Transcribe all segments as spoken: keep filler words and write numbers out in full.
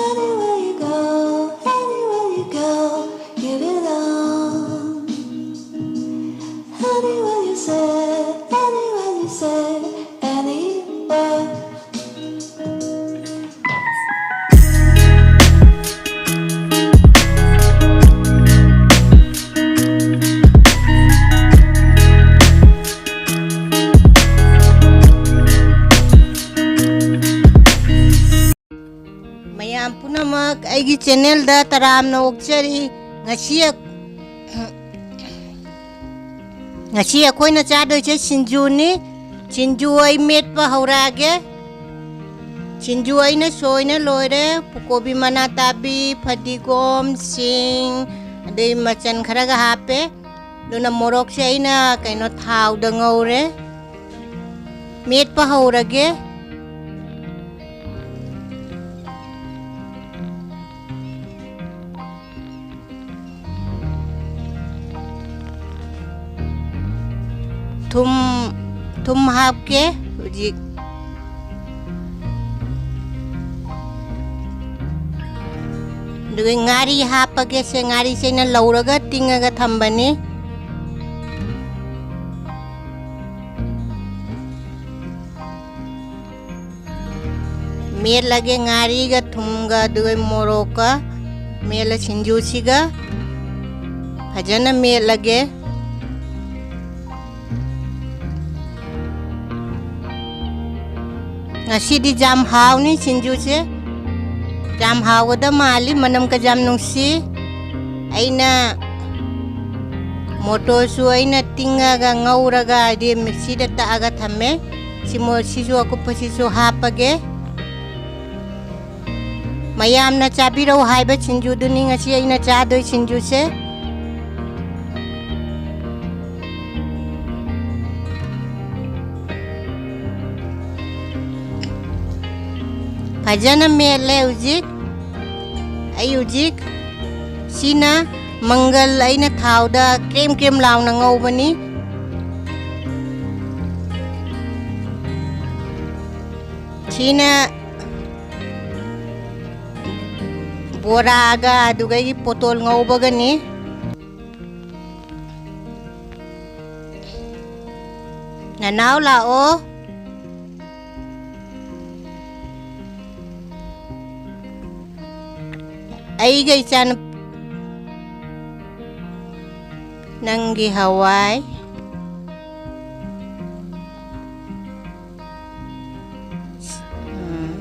Anywhere you go, anywhere you go, you belong. Anywhere you say, anywhere you say, anywhere. ꯃꯌꯥꯝ ꯄꯨꯝꯅꯃꯛ ꯑꯩꯒꯤ ꯆꯦꯅꯦꯜꯗ ꯇꯔꯥꯝꯅ ꯑꯣꯛꯆꯔꯤ꯫ ꯉꯁꯤ ꯑꯛ-, ꯉꯁꯤ ꯑꯩꯈꯣꯏꯅ ꯆꯥꯗꯣꯏꯁꯦ ꯁꯤꯡꯖꯨꯅꯤ꯫ ꯁꯤꯡꯖꯨ ꯑꯩ ꯃꯦꯠꯄ ꯍꯧꯔꯛꯑꯒꯦ꯫ ꯁꯤꯡꯖꯨ ꯑꯩꯅ ꯁꯣꯏꯅ ꯂꯣꯏꯔꯦ꯫ ꯀꯣꯕꯤ ꯃꯅꯥ ꯇꯥꯕꯤ, ꯐꯗꯤꯒꯣꯝ, ꯁꯤꯡ, ꯑꯗꯩ ꯃꯆꯟ ꯈꯔꯒ ꯍꯥꯞꯄꯦ꯫ ꯑꯗꯨꯅ ꯃꯣꯔꯣꯛꯁꯦ ꯑꯩꯅ ꯀꯩꯅꯣ ꯊꯥꯎꯗ ꯉꯧꯔꯦ꯫ ꯃꯦꯠꯄ ꯍꯧꯔꯒꯦ꯫ ꯊꯨꯝ, ꯊꯨꯝ ꯍꯥꯞꯀꯦ ꯍꯧꯖꯤꯛ꯫ ꯑꯗꯨꯒ ꯉꯥꯔꯤ ꯍꯥꯞꯄꯒꯦ꯫ ꯁꯦ, ꯉꯥꯔꯤꯁꯦ ꯑꯩꯅ ꯂꯧꯔꯒ ꯇꯤꯡꯉꯒ ꯊꯝꯕꯅꯤ꯫ ꯃꯦꯠꯂꯒꯦ ꯉꯥꯔꯤꯒ ꯊꯨꯝꯒ ꯑꯗꯨꯒ ꯃꯣꯔꯣꯛꯀ ꯃꯦꯠꯂ ꯁꯤꯡꯖꯨꯁꯤꯒ ꯐꯖꯅ ꯃꯦꯠꯂꯒꯦ꯫ ꯉꯁꯤꯗꯤ ꯌꯥꯝ ꯍꯥꯎꯅꯤ ꯁꯤꯡꯖꯨꯁꯦ꯫ ꯌꯥꯝ ꯍꯥꯎꯒꯗ ꯃꯥꯜꯂꯤ, ꯃꯅꯝꯒ ꯌꯥꯝ ꯅꯨꯡꯁꯤ꯫ ꯑꯩꯅ ꯃꯣꯇꯣꯔꯁꯨ ꯑꯩꯅ ꯇꯤꯡꯉꯒ ꯉꯧꯔꯒ ꯍꯥꯏꯗꯤ ꯃꯤꯛꯁꯤꯗ ꯇꯛꯑꯒ ꯊꯝꯃꯦ꯫ ꯁꯤ ꯃꯣ-, ꯁꯤꯁꯨ ꯑꯀꯨꯞꯄꯁꯤꯁꯨ ꯍꯥꯞꯄꯒꯦ꯫ ꯃꯌꯥꯝꯅ ꯆꯥꯕꯤꯔꯧ ꯍꯥꯏꯕ ꯁꯤꯡꯖꯨꯗꯨꯅꯤ ꯉꯁꯤ ꯑꯩꯅ ꯆꯥꯗꯣꯏ ꯁꯤꯡꯖꯨꯁꯦ꯫ ꯐꯖꯅ ꯃꯦꯠꯂꯦ ꯍꯧꯖꯤꯛ꯫ ꯑꯩ ꯍꯧꯖꯤꯛ ꯁꯤꯅ ꯃꯪꯒꯜ ꯑꯩꯅ ꯊꯥꯎꯗ ꯀ꯭ꯔꯦꯝ ꯀ꯭ꯔꯦꯝ ꯂꯥꯎꯅ ꯉꯧꯕꯅꯤ꯫ ꯁꯤꯅ ꯕꯣꯔꯥꯒ ꯑꯗꯨꯒ ꯑꯩꯒꯤ ꯄꯣꯇꯣꯜ ꯉꯧꯕꯒꯅꯤ꯫ ꯅꯅꯥꯎ ꯂꯥꯛꯑꯣ꯫ ꯑꯩꯒ ꯏꯆꯥꯅꯨ-, ꯅꯪꯒꯤ ꯍꯋꯥꯏ꯫ ꯎꯝ꯫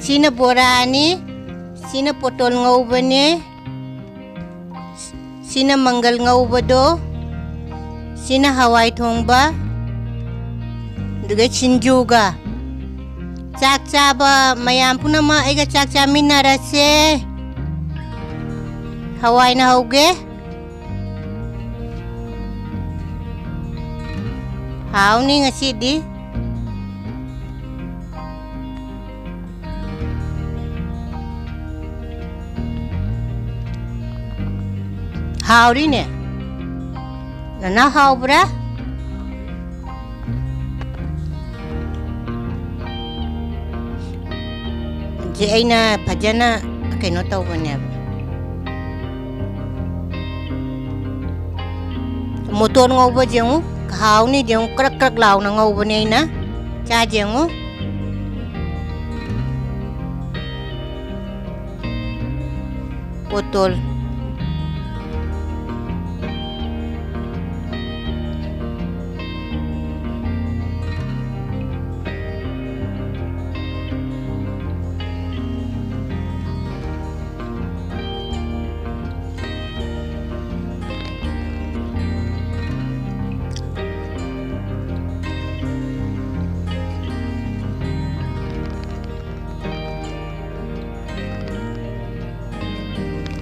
ꯁꯤꯅ ꯕꯣꯔꯥꯅꯤ, ꯁꯤꯅ ꯄꯣꯇꯣꯜ ꯉꯧꯕꯅꯦ, ꯁꯤꯅ ꯃꯪꯒꯜ ꯉꯧꯕꯗꯣ, ꯁꯤꯅ ꯍꯋꯥꯏ ꯊꯣꯡꯕ, ꯑꯗꯨꯒ ꯁꯤꯡꯖꯨꯒ꯫ ꯆꯥꯛ ꯆꯥꯕ ꯃꯌꯥꯝ ꯄꯨꯝꯅꯃꯛ ꯑꯩꯒ ꯆꯥꯛ ꯆꯥꯃꯤꯟꯅꯔꯁꯦ꯫ ꯍꯋꯥꯏꯅ ꯍꯧꯒꯦ꯫ ꯍꯥꯎꯅꯤ ꯉꯁꯤꯗꯤ꯫ ꯍꯥꯎꯔꯤꯅꯦ꯫ ꯅꯅꯥ ꯍꯥꯎꯕ꯭ꯔꯥ? ꯁꯤ ꯑꯩꯅ ꯐꯖꯅ ꯀꯩꯅꯣ ꯇꯧꯕꯅꯦꯕ꯫ ꯃꯣꯇꯣꯔ ꯉꯧꯕꯁꯦ ꯌꯦꯡꯉꯨ, ꯍꯥꯎꯅꯤ ꯌꯦꯡꯉꯨ, ꯀ꯭ꯔꯛ ꯀ꯭ꯔꯛ ꯂꯥꯎꯅ ꯉꯧꯕꯅꯦ ꯑꯩꯅ꯫ ꯆꯥꯁꯦ ꯌꯦꯡꯉꯨ꯫ ꯄꯣꯇꯣꯜ꯫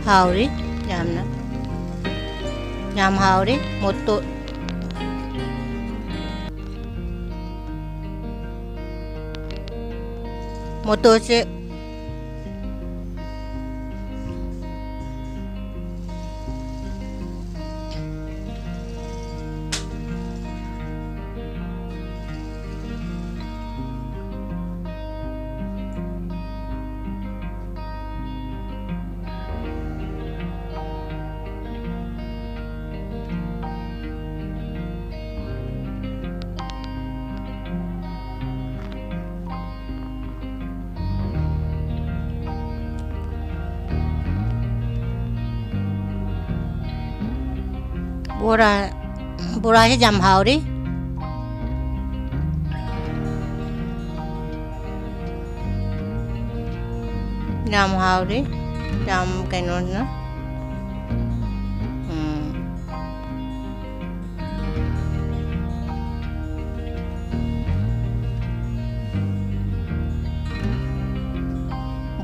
ꯍꯥꯎꯔꯤ ꯌꯥꯝꯅ꯫ ꯌꯥꯝ ꯍꯥꯎꯔꯤ꯫ ꯃꯣꯇꯣ-, ꯃꯣꯇꯣꯔꯁꯦ ꯕꯣꯔꯥ, ꯕꯣꯔꯥꯁꯦ ꯌꯥꯝ ꯍꯥꯎꯔꯤ꯫ ꯌꯥꯝ ꯍꯥꯎꯔꯤ꯫ ꯌꯥꯝ ꯀꯩꯅꯣꯅ꯫ ꯎꯝ꯫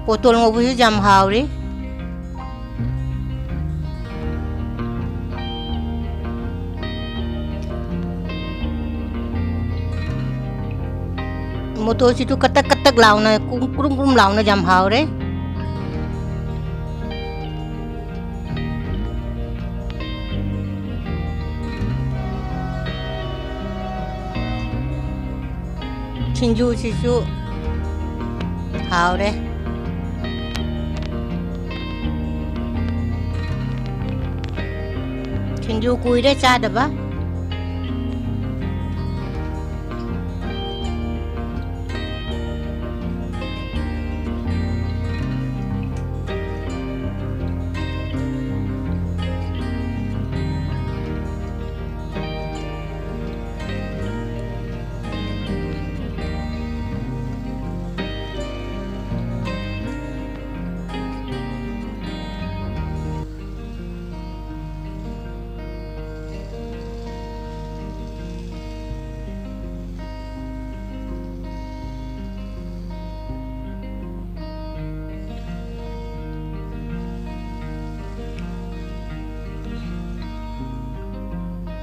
ꯄꯣꯇꯣꯜ ꯉꯧꯕꯁꯨ ꯌꯥꯝ ꯍꯥꯎꯔꯤ꯫ ꯃꯣꯇꯣꯔꯁꯤꯁꯨ ꯀꯇꯛ ꯀꯇꯛ ꯂꯥꯎꯅ, ꯀ꯭ꯔꯨꯝ ꯀ꯭ꯔꯨꯝ ꯀ꯭ꯔꯨꯝ ꯂꯥꯎꯅ ꯌꯥꯝ ꯍꯥꯎꯔꯦ꯫ ꯁꯤꯡꯖꯨꯁꯤꯁꯨ ꯍꯥꯎꯔꯦ꯫ ꯁꯤꯡꯖꯨ ꯀꯨꯏꯔꯦ ꯆꯥꯗꯕ꯫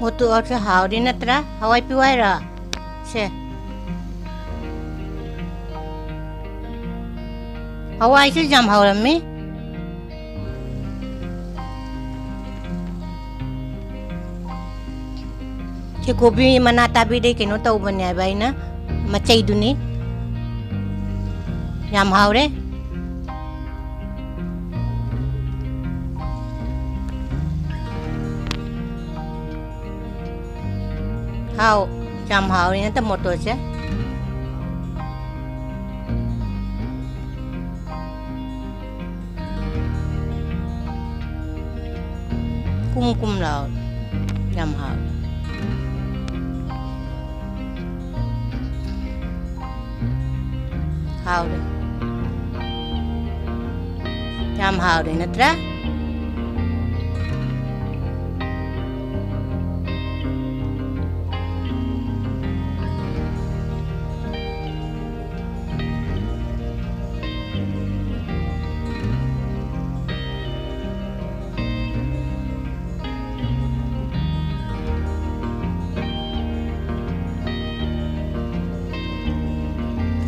ꯃꯣꯇꯣꯔꯁꯦ ꯍꯥꯎꯔꯤ ꯅꯠꯇ꯭ꯔꯥ? ꯍꯋꯥꯏ ꯄꯤꯌꯨ ꯍꯥꯏꯔꯣ? ꯁꯦ꯫ ꯍꯋꯥꯏꯁꯨ ꯌꯥꯝ ꯍꯥꯎꯔꯝꯃꯤ꯫ ꯁꯤ ꯀꯣꯕꯤ ꯃꯅꯥ ꯇꯥꯕꯤꯗꯩ ꯀꯩꯅꯣ ꯇꯧꯕꯅꯦ ꯍꯥꯏꯕ ꯑꯩꯅ, ꯃꯆꯩꯗꯨꯅꯤ꯫ ꯌꯥꯝ ꯍꯥꯎꯔꯦ꯫ ꯍꯥꯎ, ꯌꯥꯝ ꯍꯥꯎꯔꯦ ꯅꯠꯇ ꯃꯣꯇꯣꯔꯁꯦ꯫ ꯀꯨꯝ ꯀꯨꯝ ꯂꯥꯎ꯫ ꯌꯥꯝ ꯍꯥꯎꯔꯦ꯫ ꯍꯥꯎꯔꯦ꯫ ꯌꯥꯝ ꯍꯥꯎꯔꯦ ꯅꯠꯇ꯭ꯔꯥ?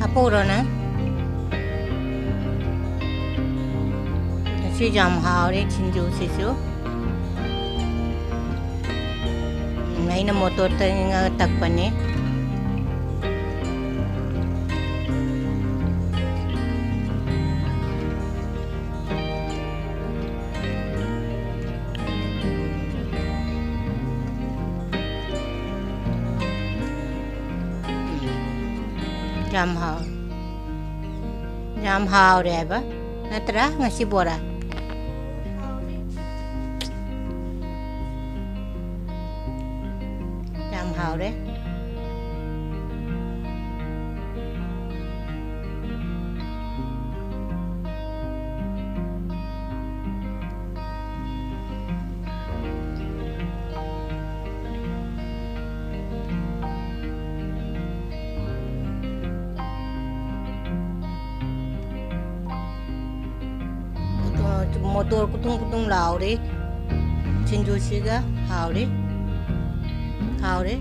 ꯍꯥꯞꯄꯧꯔꯣ ꯅꯪ? ꯉꯁꯤ ꯌꯥꯝ ꯍꯥꯎꯔꯦ ꯁꯤꯡꯖꯨꯁꯤꯁꯨ꯫ ꯎꯝ, ꯑꯩꯅ ꯃꯣꯇꯣꯔꯗ ꯇꯛꯄꯅꯦ꯫ ꯌꯥꯝ ꯍꯥꯎ-, ꯌꯥꯝ ꯍꯥꯎꯔꯦ ꯍꯥꯏꯕ ꯅꯠꯇ꯭ꯔꯥ ꯉꯁꯤ ꯕꯣꯔꯥ? ꯌꯥꯝ ꯍꯥꯎꯔꯦ꯫ ꯃꯣꯇꯣꯔ ꯀꯨꯇꯨꯡ ꯀꯨꯇꯨꯡ ꯂꯥꯎꯔꯤ꯫ ꯁꯤꯡꯖꯨꯁꯤꯒ ꯍꯥꯎꯔꯤ꯫ ꯍꯥꯎꯔꯤ꯫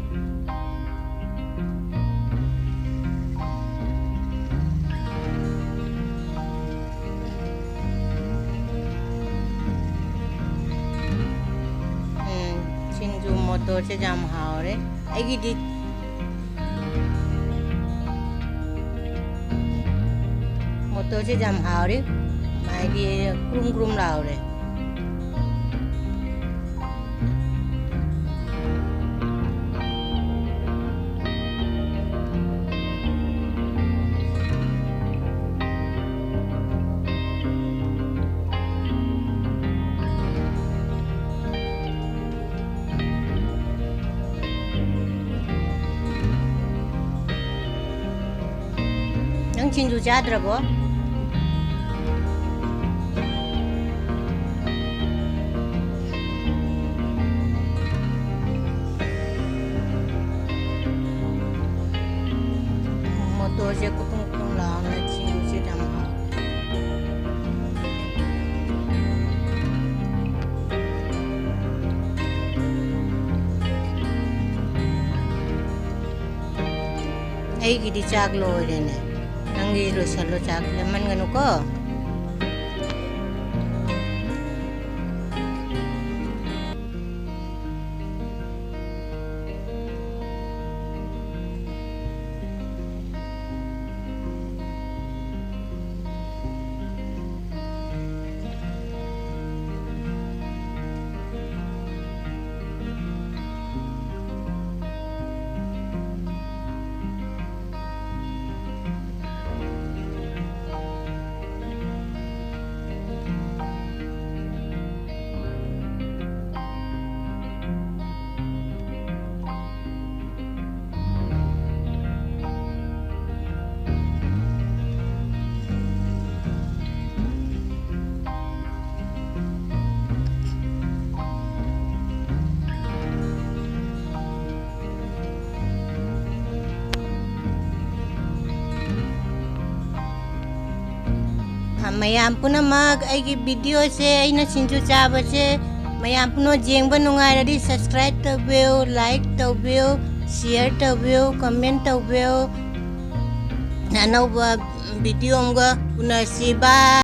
ꯎꯝ, ꯁꯤꯡꯖꯨ ꯃꯣꯇꯣꯔꯁꯦ ꯌꯥꯝ ꯍꯥꯎꯔꯦ꯫ ꯑꯩꯒꯤꯗꯤ ꯃꯣꯇꯣꯔꯁꯦ ꯌꯥꯝ ꯍꯥꯎꯔꯦ꯫ ꯃꯥꯗꯤ ꯀ꯭ꯔꯨꯝ ꯀ꯭ꯔꯨꯝ ꯂꯥꯎꯔꯦ꯫ ꯅꯪ ꯁꯤꯡꯖꯨ ꯆꯥꯗ꯭ꯔꯕꯣ? ꯃꯣꯇꯣꯔꯁꯦ ꯀꯨꯇꯨꯡ ꯀꯨꯇꯨꯡ ꯂꯥꯎꯅ ꯁꯤꯡꯖꯨꯁꯦ ꯌꯥꯝ ꯍꯥꯎꯋꯦ꯫ ꯑꯩꯒꯤꯗꯤ ꯆꯥꯛ ꯂꯣꯏꯔꯦꯅꯦ꯫ ꯅꯪꯒꯤ ꯂꯣꯏꯁꯜꯂꯣ, ꯆꯥꯛ ꯂꯦꯝꯃꯟꯒꯅꯨꯀꯣ꯫ ꯃꯌꯥꯝ ꯄꯨꯝꯅꯃꯛ ꯑꯩꯒꯤ videoꯁꯦ, ꯑꯩꯅ ꯁꯤꯡꯖꯨ ꯆꯥꯕꯁꯦ ꯃꯌꯥꯝ ꯄꯨꯝꯅꯃꯛ ꯌꯦꯡꯕ ꯅꯨꯡꯉꯥꯏꯔꯗꯤ subscribe ꯇꯧꯕꯤꯌꯨ, like ꯇꯧꯕꯤꯌꯨ, share ꯇꯧꯕꯤꯌꯨ, comment ꯇꯧꯕꯤꯌꯨ꯫ ꯑꯅꯧꯕ video ꯑꯃꯒ ꯎꯅꯁꯤ꯫ Bye꯫